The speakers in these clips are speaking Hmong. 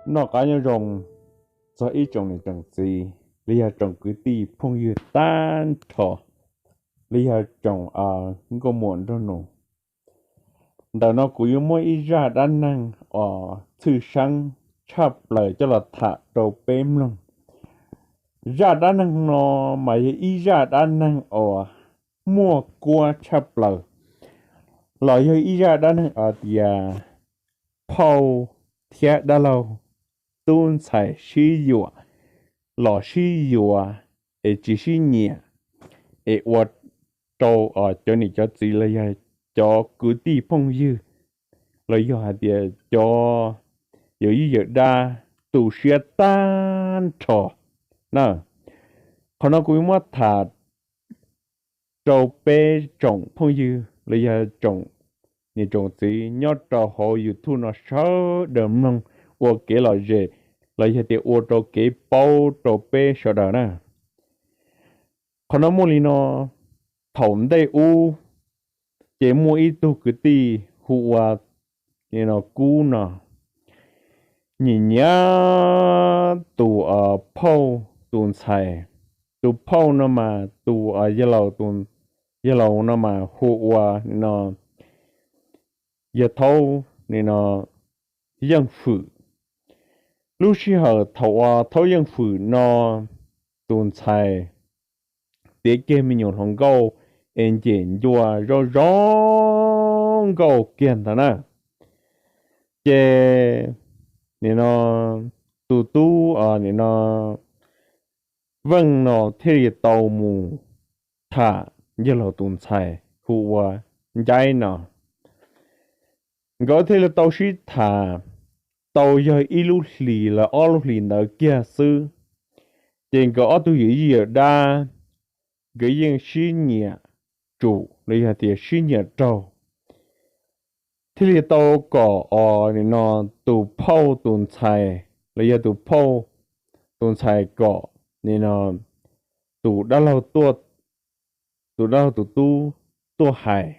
Noj qab nyob zoo txog ib tsoom niam tsoom txiv, los yog tsoom kwv tij phooj ywg tag nrho, los yog tsoom nkauj muam nraug nus. Ntawm no kuv yuav muab ib zaj dab neeg uas tshwj xeeb tshaj plaws coj los tham rau peb mloog. Zaj dab neeg no mas yog ib zaj dab neeg uas muaj kuab tshaj plaws, los yog ib zaj dab neeg uas tias phauj thiab dab laug tub ntxhais sib yuam los sib yuav es tsis sib nyiam, es ua rau cov niam cov txiv los yog cov kwv tij phooj ywg, los yog hais tias cov yawm yij yawm dab tu siab tag nrho na. Qhov no kuv yuav muab tham rau peb tsoom phooj ywg los yog tsoom niam tsoom txiv nyob rau hauv YouTube no sawv daws mloog ua kev lom zem, los yog tias ua rau kev paub rau peb sawv daws na. Qhov no muaj li no: thaum ntej ub ces muaj ib tug kwv tij hu ua Kub no, nyiam nyiam tus phauj tus ntxhais. Tus phauj no mas tus yawg laus no mas hu ua no yawg Thaub no, Yeej Fwm. Lub sij hawm thaum uas Thaub Yeej Fwm no tus ntxhais tiav kiag me nyuam hluas nkauj es ncem ncua zoo zoo nkauj kiag ntawd na, ces nim no tus tub nim no Veej no thiaj li tau mus tham yawg laus tus ntxhais hu ua Ncaib no. Nkawd thiaj li tau sib tham tau yog ib lub hlis los ob lub hlis ntawd kiag xwb, ces nkawd ob tug yawm yij yawm dab nkawd yeej sib nyiam tsum los yog tias sib nyiam raug. Thiaj li tau kom os nim no tus phauj tus ntxhais los yog tus phauj tus ntxhais kom nim no tus dab laug, tus dab laug tus tub tuaj hais.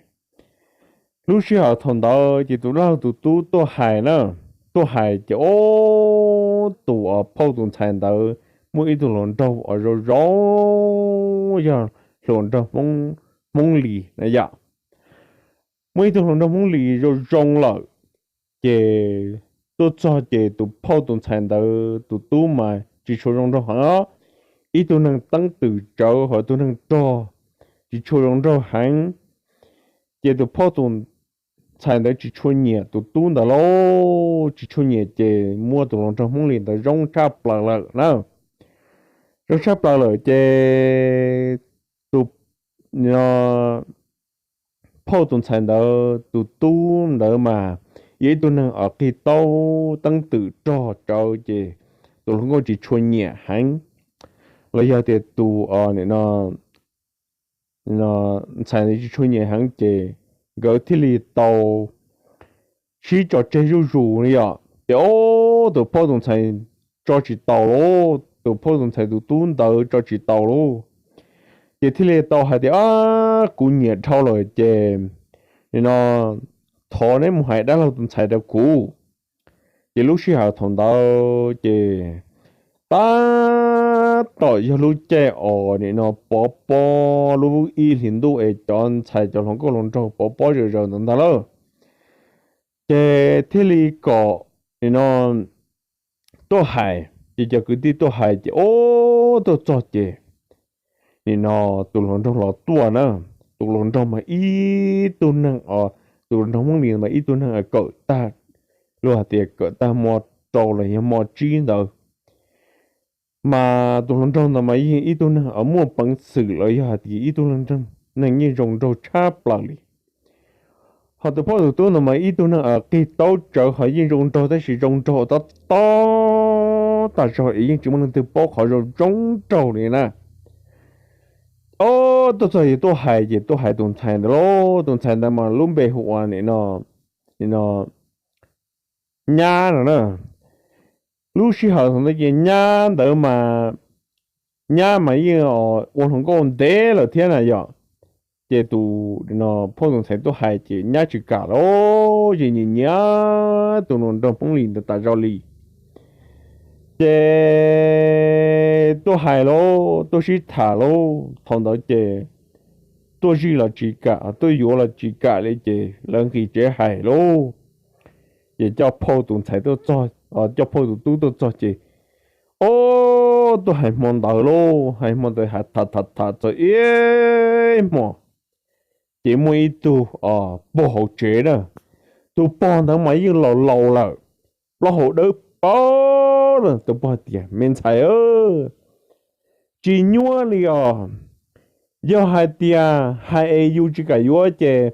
Lub sij hawm thaum ntawd ces tus dab laug tus tub tuaj hais na, tuaj hais ces ob tus phauj tus ntxhais ntawd muaj ib tug hluas nraug uas zoo zoo, yog hluas nraug Hmoob Lis na yom. Muaj ib tug hluas nraug Hmoob Lis zoo zoo lawm, ces tuaj txog ces tus phauj tus ntxhais ntawd tus tub mas tsis tshua zoo nraug heev, ib tug neeg teeb twm tsawv ho tus neeg rog, tsis tshua zoo nraug heev. Ces tus phauj tus ntxhais ntawd tsis tshua nyiam tus tub ntawd lauj, tsis tshua nyiam ces muab tus hluas nraug Hmoob Lis ntawd zoo tshaj plaws lawm na. Zoo tshaj plaws lawm ces tus phauj tus ntxhais ntawd tus tub ntawd mas yog ib tug neeg uas qig taub teeb twm rog tsawv ces tus hluas nkauj tsis tshua nyiam heev, los yog tias tus nim no ntxhais ntawd tsis tshua nyiam heev ces nkawd thiaj li tau sib tso tseg zuj zus li yom. Ces ob tus phauj tus ntxhais tso tsis taus lauj, tus phauj tus ntxhais tus tub ntawd tso tsis taus lauj, ces thiaj li tau hais tias, Ab, kuv nyiam dhau lawm ces nim no thov neb mus hais dab laug tus ntxhais rau kuv. Ces lub sij hawm thaum ntawd ces tab tom yog lub caij uas nim no pov pob, lub ib hlis ntuj es cov ntxhais cov hluas nkauj hluas nraug pov pob zom zaws ntawd ntag lawm. Ces thiaj li kom nim no tuaj hais, ces cov kwv tij tuaj hais ces ob tuaj txog ces nim no tus hluas nraug los tuaj na. Tus hluas nraug mas ib tug neeg os, tus hluas nraug Hmoob Lis mas ib tug neeg kawm tag, luag hais tias kawm tag mo rau los yog mo tsib ntawd. Mas tus hluas nraug ntawd mas yeej ib tug neeg uas muaj peev xwm los yog hais tias ib tug neeg yeej zoo nraug tshaj plaws li. Ho tus phauj tus tub ntawd mas ib tug neeg uas qig taub tsawv ho yeej zoo nraug tab sis zoo nraug tob tob tas zog es yeej tsis muaj leej twg paub qhov zoo zoo nraug li na. Ob tuaj txog ces tuaj hais, ces tuaj hais tus ntxhais ntawd lauj, tus ntxhais ntawd mas lub npe hu ua nim no, nim no Nyab no na. Lub sij hawm thaum ntawd ces Nyab ntawd mas, Nyab mas yeej ua hluas nkauj ntev lawm thiab na yom. Ces tus phauj tus ntxhais tuaj hais ces Nyab tsis kam lauj, ces nyiam nyiam tus hluas nraug Hmoob Lis ntawd tas zog li. Ces tuaj hais lauj, tuaj sib tham lauj, thaum ntawd ces tuaj zij los tsis kam, tuaj yuav los tsis kam li ces lawv nqis tsev hais lauj. Ces coj phauj tus ntxhais tuaj txog, coj phauj tus tub tuaj txog ces, o, tuaj hais hmo ntawd lauj, hais hmo ntawd tham tham tham txog ib hmo, ces muaj ib tug pog hauv tsev na, tus pog ntawd mas yeej laus laus lawm, plaub hau dawb paug lawm, tus pog tias, Me ntxhais, tsis nyuaj li os, yog hais tias hais es yus tsis kam yuav ces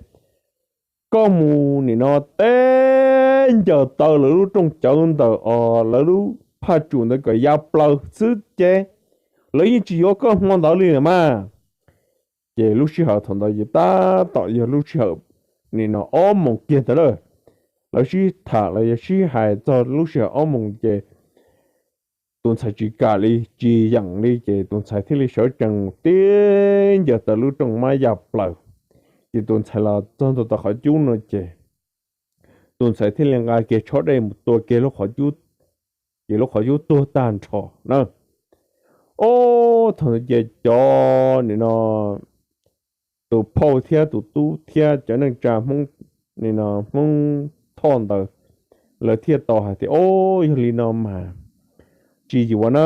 koj mus nim no teb ncaws taw lawv lub rooj cawv ntawm os lawv lub phaj tsum ntawd kom ya plaws xwb ces lawv yeej tsis yuav koj hmo ntawd li lawm mas. Ces lub sij hawm thaum ntawd ces tab tom yog lub sij hawm nim no ob moos kiag ntawd lawm. Lawv sib tham los yog sib hais txog lub sij hawm ob moos ces tus ntxhais tsis kam li, tsis yeem li ces tus ntxhais thiaj li sawv tsees mus teb ncaws taw lub rooj mab ya plaws. Ces tus ntxhais los txog ntua tom qhov cub no ces tus ntxhais thiaj li nqa kiag tshob dej mus tua kiag lub qhov cub, ces lub qhov cub tuag tag nrho na. Ob thaum ntawd ces cov nim no tus phauj thiab tus tub thiab cov neej tsa Hmoob, nim no Hmoob Thoj ntawd, lawv thiaj tau hais tias, O, yog li no mas tsis yuav na,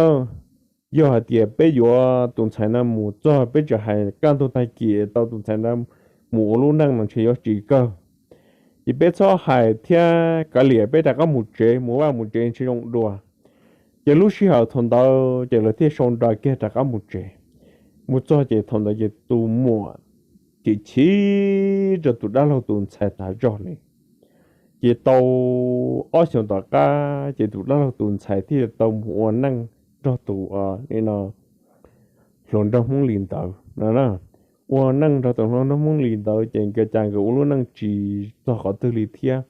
yog hais tias peb yuav tus ntxhais no mus txog peb tseem hais kaj ntug tag kis tau tus ntxhais no mus ua lub neej no ntshe yuav tsis kawg. Ces peb txhob hais thiab kav liam, peb rov qab mus tsev, mus vaj mus tsev ntshe zoo dua. Ces lub sij hawm thaum ntawd ces lawv thiaj sau nra kiag rov qab mus tsev. Mus txog ces thaum ntawd ces tus muam chim chim rau tus dab laug tus ntxhais tas zog li. Ces tau ob xyoos tom qab ces tus dab laug tus ntxhais thiaj li tau mus ua neej nrog tus, nim no hluas nraug Hmoob Lis ntawd no. Ua neej nrog tus hluas nraug Hmoob Lis ntawd ces nkawd cas nkawd ua lub neej tsis txog qhov twg li thiab.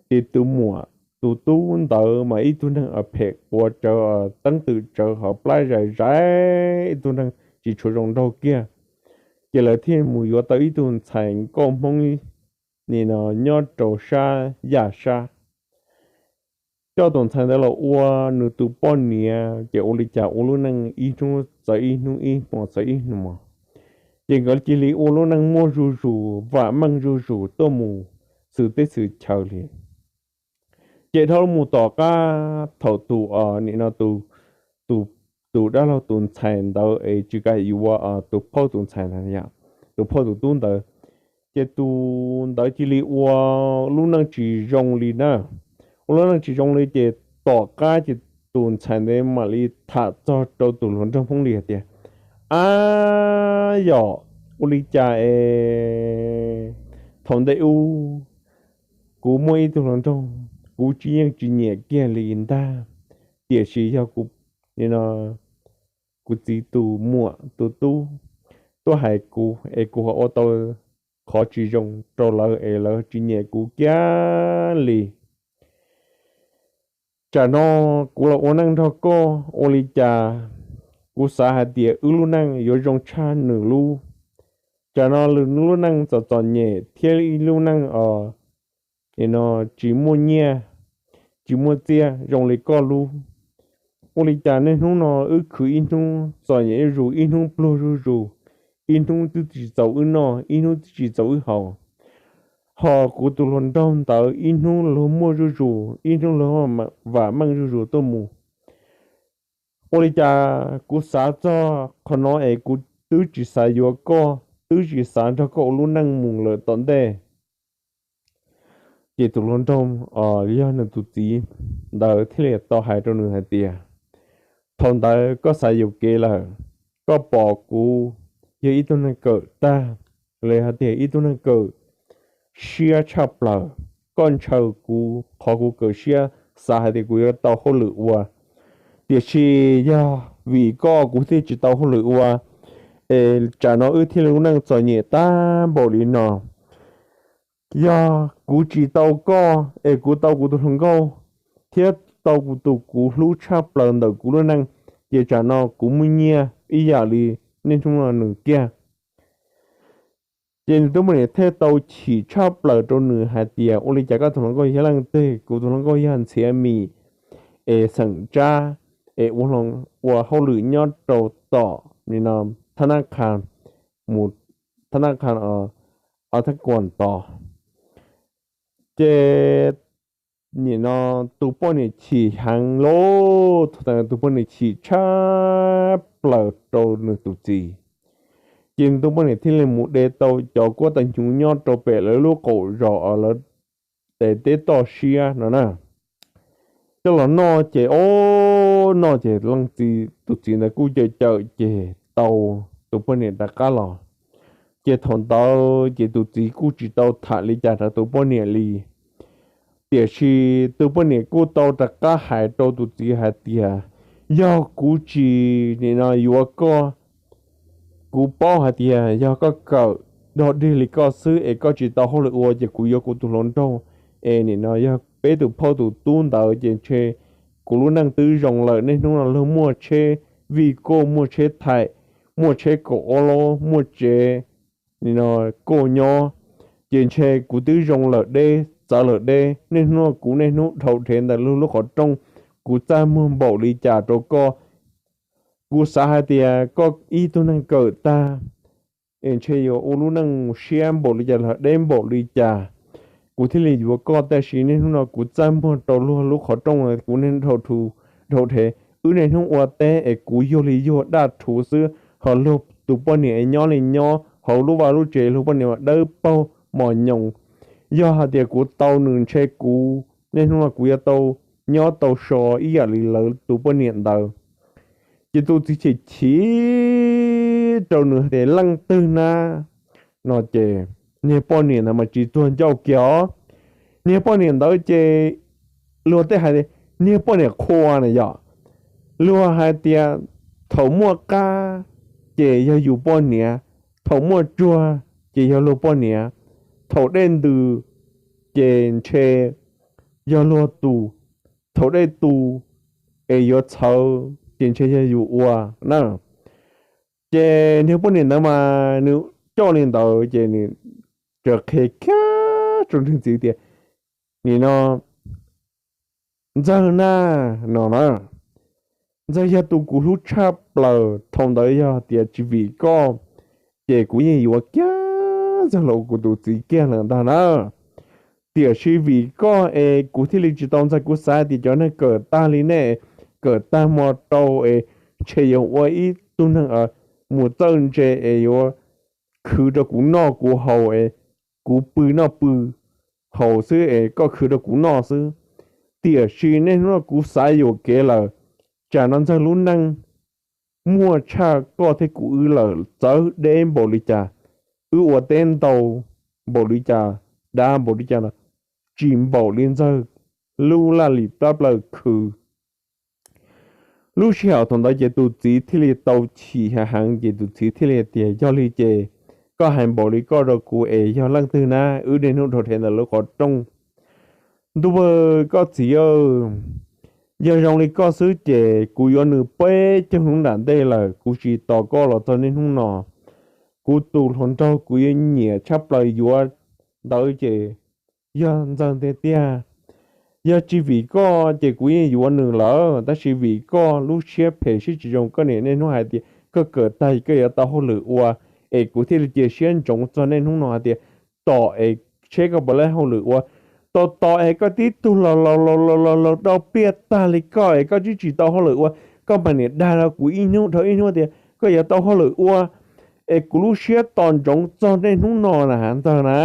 Ces tus muam tus tub ntawd mas ib tug neeg phem quav tsawv, teeb twm tsawv, hos plab zais zais, ib tug neeg tsis tshua zoo nraug kiag. Ces lawv thiaj mus yuav tau ib tug ntxhais nkauj Hmoob, nim no nyob rau sab yaj sab, coj tus ntxhais ntawd los ua nws tus poj niam. Ces ua li cas ua lub neej ib hnub txawv ib hnub, ib hmo txawv ib hmo. Ces nkawd cia li ua lub neej muaj zuj zus, vam meej zuj zus tuaj mus xwm teb xwm chaw li. Ces dhau mus tom qab thaum tus, nim no tus, tus dab laug tus ntxhais ntawd es tsis kam yuav tus phauj tus ntxhais ntawd, tus phauj tus tub ntawd, ces tus ntawd cia li ua lub neej tsis zoo li na. Ua lub neej tsis zoo li ces tom qab ces tus ntxhais ntawd mam li tham txog rau tus hluas nraug Hmoob Lis hais tias, Ab yom, ua li cas es thaum ntej ub kuv muaj ib tug hluas nraug, kuv tsis yeej tsis nyiam kiag li ntag, tiam sis yog kuv, nim no kuv txiv tus muam tus tub tuaj hais kuv es kuv ho ua tau qhov tsis zoo rau lawv es lawv tsis nyiam kuv kiag li. Tsam no kuv los ua neej nrog koj ua li cas kuv xav hais tias wb lub neej yuav zoo tshaj nws lub. Tsam no nws lub neej txom txom nyem thiab ib lub neej os, nim no tsis muaj nyiaj, tsis muaj txiaj zoo li koj lub. Ua li cas niaj hnub no wb khwv ib hnub txom nyem zuj zus, ib hnub pluag zuj zus, ib hnub twb tsis txaus wb noj, ib hnub twb tsis txaus wb haus. Ho kuv tus hluas nraug ntawd ib hnub luag muaj zuj zus, ib hnub luag vam meej zuj zus tuaj mus. Ua li cas kuv xav txog qhov no es kuv twb tsis xav yuav koj, twb tsis xav nrog koj ua lub neej mus lawm tom ntej. Ces tus hluas nraug, yog nws tus txiv ntawd thiaj li tau hais rau nws hais tias, thaum ntawd koj xav yuam kev lawm, koj pom kuv yog ib tug neeg kawm tag, los hais tias ib tug neeg kawm siab tshaj plaws, koj ntshaw kuv qhov kuv kawm siab, xav hais tias kuv yuav tau hauj lwm ua. Tiam sis yog vim koj kuv thiaj tsis tau hauj lwm ua, es tsam no wb thiaj li lub neej txom nyem tag npaum li no. Yog kuv tsis tau koj es kuv tau kuv tus hluas nkauj thiab tau kuv tus kuv hlub tshaj plaws ntawm kuv lub neej, ces tsam no kuv muaj nyiaj ib yam li niaj hnub no nws kiag. Ces nws twb muaj niam thiaj tau chim tshaj plaws rau nws hais tias, ua li cas koj tus hluas nkauj yog leej twg? Kuv tus hluas nkauj yog Ntxhiav Mim es xeem Tsab. es ua hauj lwm nyob rau tom nim no thab nab qha, mus thab nab qha, ob thab kuam tod. Ces nim no tus poj niam chim heev lauj, tus poj niam chim tshaj plaws rau nws tus txiv. Ces tus poj niam thiaj li mus de tau cov kuab tag hnyuv nyob rau pem lawv lub qaum zos, lawv teb toj siab no na, coj los noj ces, o, noj ces leej txiv, tus txiv ntawd kuj cawm cawm ces tau tus poj niam rov qab los. Ces thaum ntawd ces tus txiv kuj tsis tau tham li cas rau tus poj niam li. Tiam sis tus poj niam kuj tau rov qab hais rau tus txiv hais tias, yog kuv tsis nim no yuav koj, kuv paub hais tias yog koj kawm dog dig li koj xwb es koj tsis tau hauj lwm ua ces kuv yuav kuv tus hluas nraug, es nim no yog peb tus phauj tus tub ntawd ces ntshe kuv lub neej twb zoo lawm. Niaj hnub no luag muaj tsheb vij koj, muaj tsheb thaim, muaj tsheb kaum ob lab, muaj tsev nim no koj nyob, ces ntshe kuv twb zoo lawm deb, txawv lawm deb. Niaj hnub no kuv niaj hnub dhau dhev ntawm luag lub qhov rooj, kuv txaj muag npaum li cas rau koj? Kuv xav hais tias koj ib tug neeg kawm tag, es ntshe yuav ua lub neej siab npaum li cas los deb npaum li cas, kuv thiaj li yuav koj. Tab sis niaj hnub no kuv txaj muag rau luag lub qhov rooj, kuv niaj hnub dhau dhev, wb niaj hnub ua teb es kuv yuag li yuag daj rhuv xwb, ho luag tus poj niam nyob li nyob hauv lub vaj lub tsev, luag poj niam dawb paug mos nyoos. Yog hais tias kuv tau nws ntshe kuv niaj hnub no kuv yuav tau nyob tau so ib yam li lawv tus poj niam ntawd. Ces tus txiv chim chim rau nws tias, leej twg na? No ces niag poj niam ntawd mas tsis txuag ncauj kiag os. Niag poj niam ntawd ces luag tej hais tias niag poj niam qhua na yom. Luag hais tias thaum muaj qab ces yog yus poj niam, thaum muaj tsuag ces yog luag poj niam, thaum dej ntws ces ntshe yog luag tus, thaum dej tu es yuav txhawv ces ntshe yog yus ua na. Ces niag poj niam ntawd mas nws coj li ntawd ces nws txawm qhia kiag rau nws txiv tias, nim no Ntxawg na, no na, Ntxawg yog tus kuv hlub tshaj plaws. Thaum ntawd yog tias tsis vim koj ces kuv yeej yuav kiag Ntxawg los ua kuv tus txiv kiag lawm ntag na. Tiam sis vim koj es kuv thiaj li tsis tau Ntxawg. Kuv xav tias cov neeg kawm tag li nej, kawm tag hmo rau es ntshe yuav ua ib tug neeg mus txawj ntse es yuav khwv rau kuv noj kuv haus es kuv pw noj pw haus xwb es koj khwv rau kuv noj xwb. Tiam sis niaj hnub no kuv xav yuam kev lawm, tsam no Ntxawg lub neej muaj tshaj koj thiab kuv wb lawm, txawv deb npaum li cas, wb ua teb ntau npaum li cas, dab npaum li cas los tsis npaum li Ntxawg lub laj lim plab plaws khwv. Lub sij hawm thaum ntawd ces tus txiv thiaj li tau chim heev heev ces tus txiv thiaj li tias, yog li ces koj hais npaum li koj rau kuv es yog leej twg na? Wb niaj hnub dhau dhev ntawm lub qhov rooj. Ntuj, koj txiv aw, yog zoo li koj xwb ces kuv yuav nws peb caug hnub nram ntej lawm, kuv tsis tos koj los txog niaj hnub no. Kuv tus hluas nraug kuv yuav nyiam tshaj plaws yuav ntawd ces yog Ntxawg tiag tiag. Yog tsis vim koj ces kuv yeej yuav nws lawm, tab sis vim koj lub siab phem siab tsis zoo, koj niaj niaj hnub hais tias koj kawm tag koj yuav tau hauj lwm ua, es kuv thiaj li cia siab ntsoov txog niaj hnub no hais tias tom es seb koj puas laib hauj lwm ua. Tos tos es koj tib tug laus laus laus laus laus dau pliaj tag li koj es koj twb tsis tau hauj lwm ua, koj mas niam dag rau kuv ib hnub dhau ib hnub tias koj yuav tau hauj lwm ua, es kuv lub siab tos ntsoov txog niaj hnub no na Ntxawg na.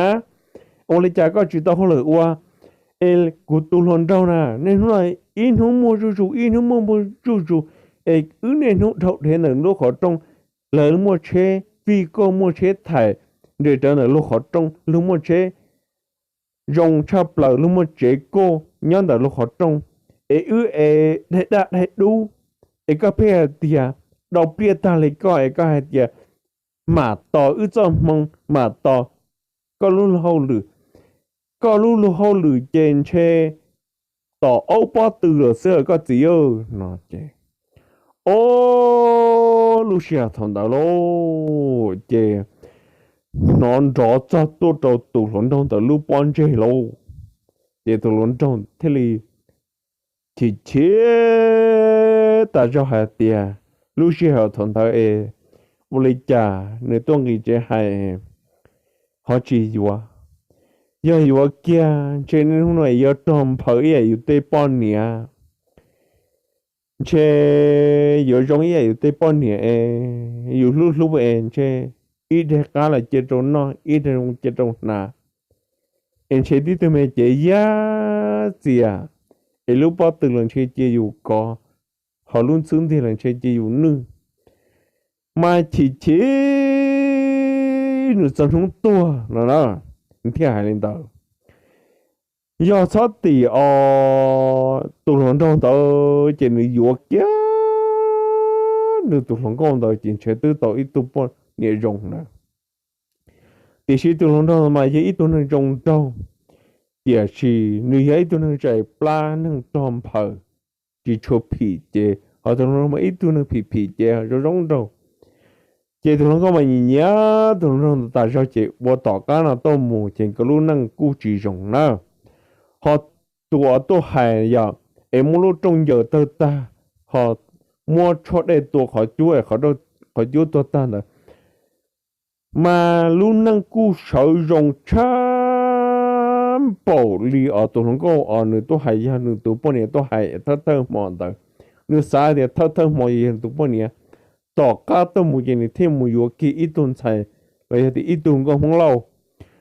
Ua li cas koj tsis tau hauj lwm ua? Es kuv tus hluas nraug na, niaj hnub no ib hnub muaj zuj zus ib hnub muaj muaj zuj zus, es wb niaj hnub dhau dhev ntawm lub qhov rooj. Lawv muaj tsheb vij koj, muaj tsheb thaim nres rawv ntawm lub qhov rooj, luag muaj tsheb zoo tshaj plaws, luag muaj tsev koj nyob ntawm lub qhov rooj, es wb es daig daj daig dub, es koj pheej hais tias dau pliaj tag li koj es koj hais tias mam tos wb txoj hmoo, mam tos koj lub luag hauj lwm. Koj lub luag hauj lwm ces ntshe tom aub pob tw lawm xwb koj txiv aw, no ces, o, lub sij hawm thaum ntawd lauj ces hnov nrov txog tuaj rau tus hluas nraug ntawm lub pob ntseg lauj. Ces tus hluas nraug thiaj li chim chim tas zog hais tias lub sij hawm thaum ntawd es ua li cas nws tuaj nqis tsev hais ho tsis yuav. Yog yuav kiag ntshe niaj hnub no yuav rog nphaws ib yam yus tej poj niam, ntshe yuav zoo ib yam yus tej poj niam es yus hlub hlub es ntshe ib daig qab los cia rau noj, ib daig zoo cia rau hnav, es ntshe tib tug me cev yaj txias, es lub pob tw los ntshe cia yus kov, ho lub ntxhwb ntiag los ntshe cia yus nwj. Mas chim chim nws txog hnub tuag no na, nws thiaj hais li ntawd. Yog txhob tim os, tus hluas nraug ntawd ces nws yuav kiag nws tus hluas nkauj ntawd ces ntshe twb tau ib tug poj niam zoo na. Tiam sis tus hluas nraug mas yog ib tug neeg zoo nraug, tiam sis nws yog ib tug neeg zais plab neeg rog nphaws, tsis tshua phim ces ho tus hluas nraug mas ib tug neeg phim phim ces zoo zoo nraug. Ces tus hluas nkauj mas nyiam nyiam tus hluas nraug ntawd tas zog ces ua tom qab no tuaj mus ces nkawd lub neej kuj tsis zoo na. Ho tus uas tuaj hais yog es muab lub rooj ncaws tawg tag, ho muab tshuab dej tua qhov cub es qhov cub tuag tag ntawd, mas lub neej kuj sawv zoo tshaj npaum li os. Tus hluas nkauj os nws tuaj hais yog nws tus poj niam tuaj hais thawj thawj hmo ntawd, nws xav tias thawj thawj hmo yog nws tus poj niam, tom qab tuaj mus ces nws thiaj mus yuav kiag ib tug ntxhais los yog tias ib tug nkauj Hmoob Lauj.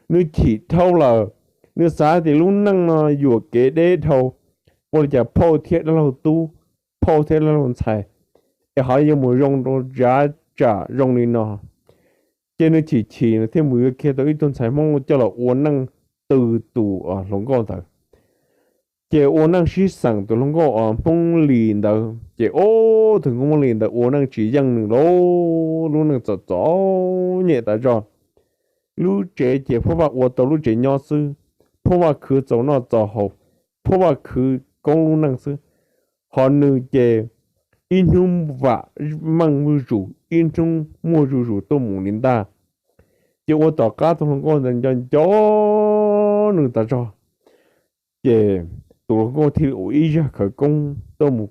Nws chim dhau lawm, nws xav tias lub neej no yuam kev deb dhau, ua li cas phauj thiab dab laug tub, phauj thiab dab laug ntxhais, es ho yuav mus zoo rau zaj tsam zoo li no. Ces nws chim chim nws thiaj mus yuav kiag tau ib tug ntxhais Hmoob coj los ua neej tw tus hluas nkauj ntawd. Ces ua neej sib xeem tus hluas nkauj os Hmoob Lis ntawd ces ub, tus nkauj Hmoob Lis ntawd ua neej tsis yeej nws lauj, lub neej txom txom nyem tas zog. Lub tsev ces phuab vaj ua tau lub tsev nyob xwb, phuab vaj khwv txaus noj txaus haus, phuab vaj khwv koob lub neej xwb. Ho nws ces ib hnub vam meej zuj zus, ib hnub muaj zuj zus tuaj mus li ntag. Ces ua tom qab tus hluas nkauj ntawd nco nco nws tas zog, ces tus hluas nkauj thiaj li ua ib zaj khawv koob tuaj mus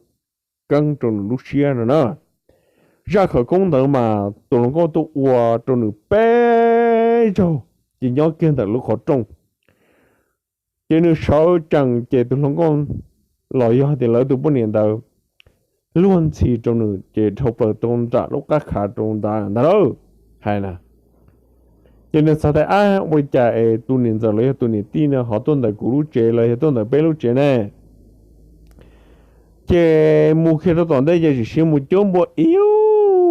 keeb rau nws lub siab no na. Zaj khawv koob ntawd mas tus hluas nkauj tuaj ua rau nws peb zaug, ces nyob kiag ntawm lub qhov rooj. Ces nws sawv tsees ces tus hluas nkauj los yog tias lawv tus poj niam ntawd luag ntxhi rau nws ces dhau plaws rau nram lub qab khav rau ntawd ntag lauj, hais na. Ces nws xav tias ab, ua li cas es tus niam ntxawm los yog tus niam tij no ho tuaj ntawm kuv lub tsev los yog tuaj ntawm peb lub tsev ne? Ces mus kiag rau tom ntej ces tsis siv mus cuab npua ib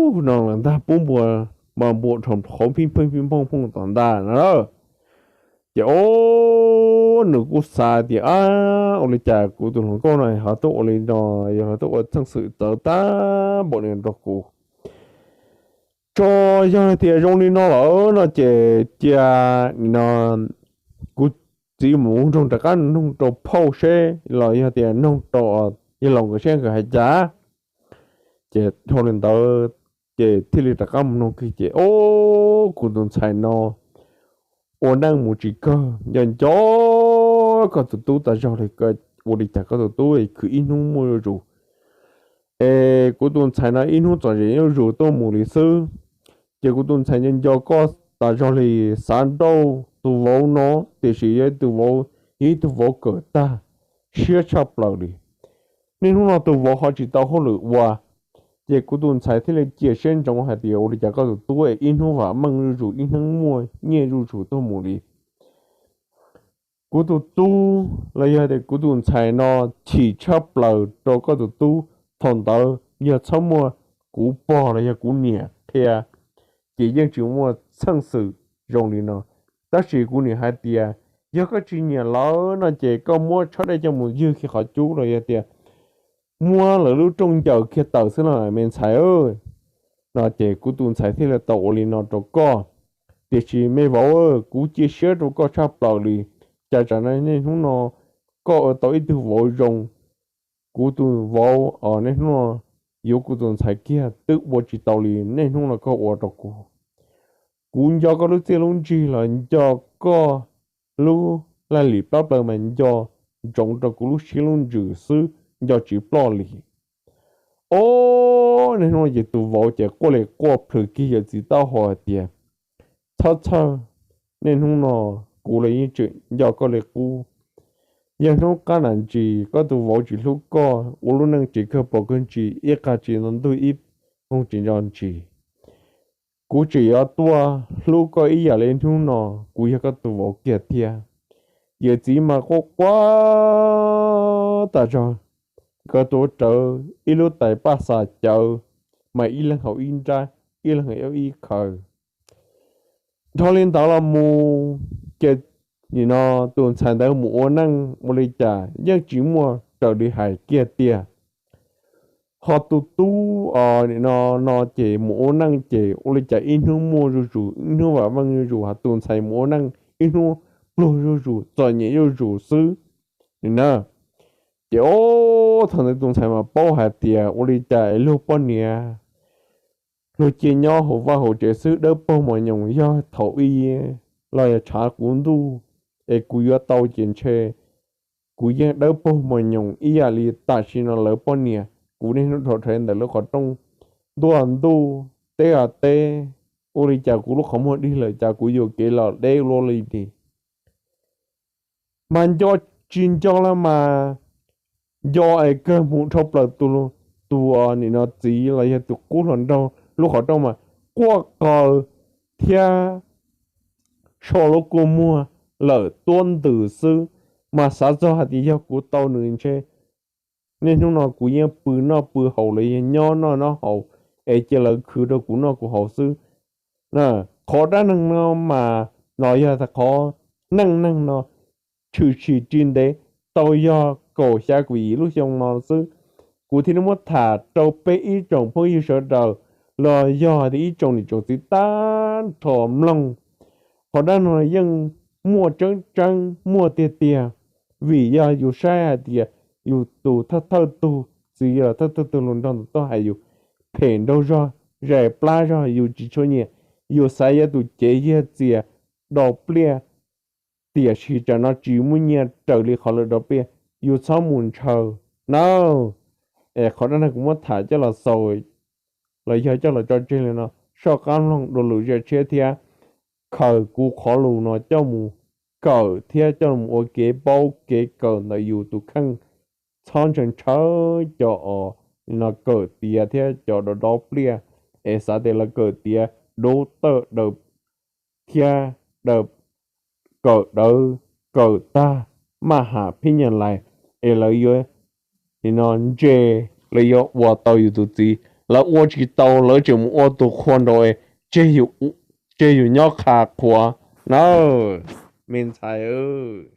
ub no lawm ntag, pub npua mas npua dhau qhov pheej pheej pheej phooj phooj tom ntag no lawm. Ces o, nws kuj xav tias ab, ua li cas kuv tus hluas nkauj no ho tuaj ua li no, yog los tuaj ua txheej xwm txawv tag npaum li no rau kuv. Tso, yog hais tias zoo li no lawm no ces cia nim no kuv txiv mus nug rov qab noog rau phauj seb los yog tias noog rau yawg laus nkawd seb nkawd hais cas. Ces dhau li ntawd ces thiaj li rov qab mus noog kiag ces o, kuv tus ntxhais no ua neej mus tsis kawg, nco nco koj tus tub tas zog li, ua li cas koj tus tub khwv ib hnub muaj zuj zus, es kuv tus ntxhais no ib hnub txom nyem zuj zus tuaj mus li xwb. Ces kuv tus ntxhais nco nco koj tas zog li, xav nrauj tus vauv no, tiam sis yog tus vauv, yog ib tug vauv kawm tag siab tshaj plaws li. Niaj hnub no tus vauv ho tsis tau hauj lwm ua, ces kuv tus ntxhais thiaj li cia siab ntsoov hais tias ua li cas koj tus tub es ib hnub vam meej zuj zus, ib hnub muaj nyiaj zuj zus tuaj mus li. Kuv tus tub los yog tias kuv tus ntxhais no chim tshaj plaws rau koj tus tub, thaum ntawd yog txhob muaj kuv pog los yog kuv niam qhia, ces yeej tsis muaj txheej xwm zoo li no. Tab sis kuv niam hais tias yog koj tsis nyiam lawv no ces koj muab tshuab dej coj mus ywg kiag qhov cub los yog tias muab lawv lub rooj ncaws kiag tawm xwb no me ntxhais. No ces kuv tus ntxhais thiaj li tau ua li no rau koj. Tiam sis me vauv, kuv cia siab rau koj tshaj plaws li, cas tsam no niaj hnub no koj ua tau ib tug vauv zoo. Kuv tus vauv os, niaj hnub no yuav kuv tus ntxhais kiag twb ua tsis tau li niaj hnub no koj ua rau kuv. Kuv nco koj lub txiaj lub ntsig los nco koj lub laj lim plab plaws mas nco ntsoov rau kuv lub siab lub ntsws xwb, nco tsis ploj li. Ob, niaj hnub no ces tus vauv ces quaj li quaj plhws kiag yawm txiv taub hau hais tias, Txhob txhawj, niaj hnub no kuv los yeej tseem nco koj li qub. Yog hnub qab ntam ntsis koj tus vauv tsis hlub koj, ua lub neej tsis kawg pom kawg ntsis, ib qab tsis nto ntug ib poog tsis nto ntsis, kuv tseem yuav tuaj hlub koj ib yam li hnub no kuv yog koj tus vauv kiag thiab. Yawm txiv mas quaj quaj tas zog, nkawd tuav rawv ib lub tais paj xas cawv, mas ib leeg haus ib nrab, ib leeg haus ib khaws. Dhau li ntawd los mus ces nim no tus ntxhais ntawd mus ua neej ua li cas yeej tsis muaj raws li hais kiag tiag. Ho tus tub os nim no no ces mus ua neej ces ua li cas ib hnub muaj zuj zus, ib hnub vam meej zuj zus, ho tus ntxhais mus ua neej ib hnub pluag zuj zus, txom nyem zuj zus xwb na. Ces ob, thaum ntawd tus ntxhais mas paub hais tias ua li cas es luag poj niam luag cia nyob hauv vaj hauv tsev xwb dawb paug mos nyoos, yog thaum ub los yog tshav kuv ntuj es kuv yuav tau ces ntshe kuv yeej dawb paug mos nyoos ib yam li tam sim no lawv poj niam. Kuv niaj hnub dhau rhais ntawm lub qhov rooj ntuj ntuj teb os teb, ua li cas kuv lub qhov muag dig lawm, cas kuv yuam kev los deb luaj li ni. Mas nco tsis nco los mas nco es kawg mus dhau plaws tus, tus nim no txiv los yog tus qub hluas nraug lub qhov rooj mas quaj qw thiab so lub kua muag lawm tuab ntws xwb. Mas xav txog hais tias yog kuv tau nws ntshe niaj hnub no kuv yeej pw noj pw haus los yog nyob noj nyob haus, es cia lawv khwv rau kuv noj kuv haus xwb. Qhov dab neeg no mas los yog qhov neej neeg no tshwm sim tsis ntev, tau yog kaum xya kaum yim lub xyoo no xwb. Kuv thiaj li muab tham rau peb ib tsoom phooj ywg sawv daws los yog tias ib tsoom niam tsoom txiv tag nrho mloog. Qhov dab neeg no yeej muaj tseeb tseeb muaj tiag tiag, vim yog yus saib hais tias yus tus thawj thawj tug txiv los thawj thawj tug hluas nraug ntawd tuaj hais yus phem nraug zog, zais plab zog, yus tsis tshua nyiam, yus xav yuav tus cev yag txias do pliaj, tiam sis tsam no tsis muaj nyiaj raws li qhov lawv do pliaj, yus txhob mus ntshaw nawb. Es qhov dab neeg kuv muab tham coj los xaus los yog coj los tso tseg li no, soj qab mloog dua lwm zaj tshiab thiab khaws kuv qhov lus no coj mus kawm thiab coj mus ua kev paub kev kawm ntawm yus tus kheej. Txhob ntshaw ntshaw cov os no kawm tiav thiab cov do do pliaj, es xav tias lawv kawm tiav dub tawm daws thiab daws, kawm dawb kawm tag, maj ham phib nyas lais, es lawv yuav nim no ntse, lawv yuav ua tau yus tus txiv, lawv ua tsis tau lawv tseem mus ua tus qhua nraud es tseg yus nyob qha qhuav nawb me ntxhais.